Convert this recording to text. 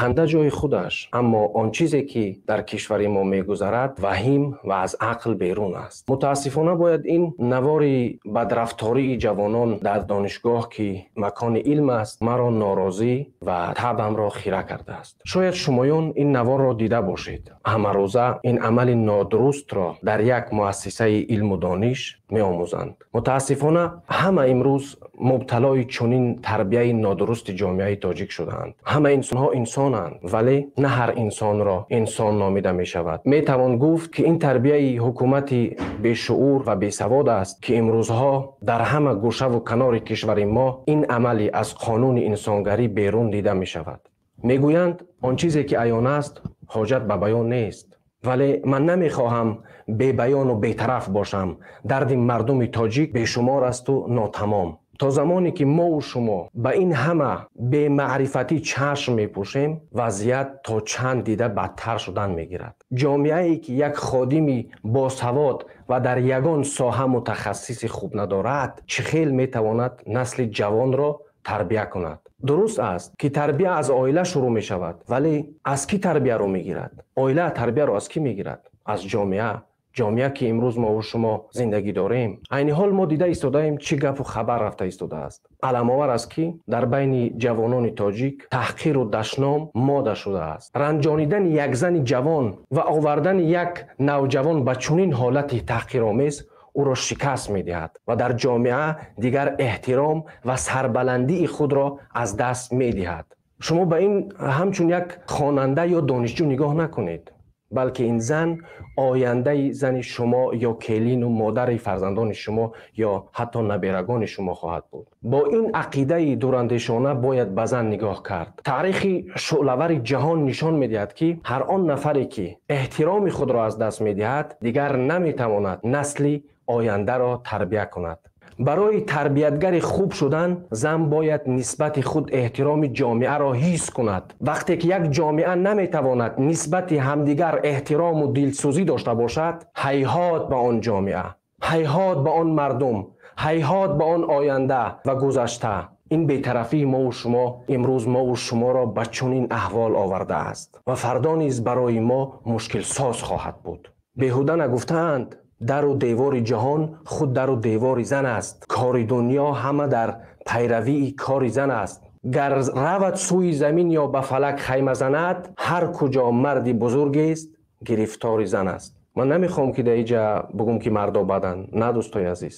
Ханда ҷои худаш, аммо он чизе, ки дар кишвари мо мегузарад, ваҳим ва аз ақл берун аст. Мутаассифона, бояд ин навори бадрафтории ҷавонон дар донишгоҳ, ки макони илм аст, маро норозӣ ва табамро хира кардааст. Шояд шумоён ин наворро дида бошед. Ҳамарӯза ин амали нодурустро дар як муассисаи илму дониш меомӯзанд. Мутаассифона, ҳама имрӯз мубталои чунин тарбияи нодурусти ҷомеаи тоҷик шудаанд. Ҳама инсонҳо инсонанд, вале на ҳар инсонро инсон номида мешавад. Метавон гуфт, ки ин тарбияи ҳукумати бешуур ва бесавод аст, ки имрӯзҳо дар ҳама гӯшаву канори кишвари мо ин амали аз қонуни инсонгарӣ берун дида мешавад. Мегӯянд, он чизе, ки аён аст, ҳоҷат ба баён нест, вале ман намехоҳам бебаёну бетараф бошам. Дарди мардуми тоҷик бешумор асту нотамом. То замоне ки мову шумо ба ин ҳама бемаърифатӣ чашм мепӯшем, вазъият то чанд дида бадтар шудан мегирад. Ҷомеае, ки як ходими босавод ва дар ягон соҳа мутахассиси хуб надорад, чӣ хел метавонад насли ҷавонро тарбия кунад? Дуруст аст, ки тарбия аз оила шурӯъ мешавад, вале аз кӣ тарбияро мегирад? Оила тарбияро аз кӣ мегирад? Аз ҷомеа. Ҷомеа, ки имрӯз мову шумо зиндагӣ дорем. Айни ҳол мо дида истодаем, чӣ гапу хабар рафта истодааст. Аламовар аст, ки дар байни ҷавонони тоҷик таҳқиру дашном мода шудааст. Ранҷонидани як зани ҷавон ва овардани як навҷавон ба чунин ҳолати таҳқиромез ӯро шикаст медиҳад ва дар ҷомеа дигар эҳтиром ва сарбаландии худро аз даст медиҳад. Шумо ба ин ҳамчун як хонанда ё донишҷӯ нигоҳ накунед, балки ин зан ояндаи зани шумо ё келину модари фарзандони шумо ё ҳатто наберагони шумо хоҳад буд. Бо ин ақидаи дурандешона бояд ба зан нигоҳ кард. Таърихи шӯълавари ҷаҳон нишон медиҳад, ки ҳар он нафаре, ки эҳтироми худро аз даст медиҳад, дигар наметавонад насли ояндаро тарбия кунад. Барои тарбиятгари хуб шудан зан бояд нисбати худ эҳтироми ҷомеаро ҳис кунад. Вақте ки як ҷомеа наметавонад нисбати ҳамдигар эҳтирому дилсӯзӣ дошта бошад, ҳайҳот ба он ҷомеа, ҳайҳот ба он мардум, ҳайҳот ба он оянда ва гузашта. Ин бетарафии мову шумо имрӯз мову шуморо ба чунин аҳвол овардааст ва фардо низ барои мо мушкилсоз хоҳад буд. Беҳуда нагуфтаанд, дару девори ҷаҳон худ дару девори зан аст. Кори дунё ҳама дар пайравии кори зан аст. Гар равад сӯи замин ё ба фалак хайма занад, ҳар куҷо марди бузургест, гирифтори зан аст. Ман намехоҳам, ки дар иҷа бугум, ки мардо баданд. На, дӯстои азиз.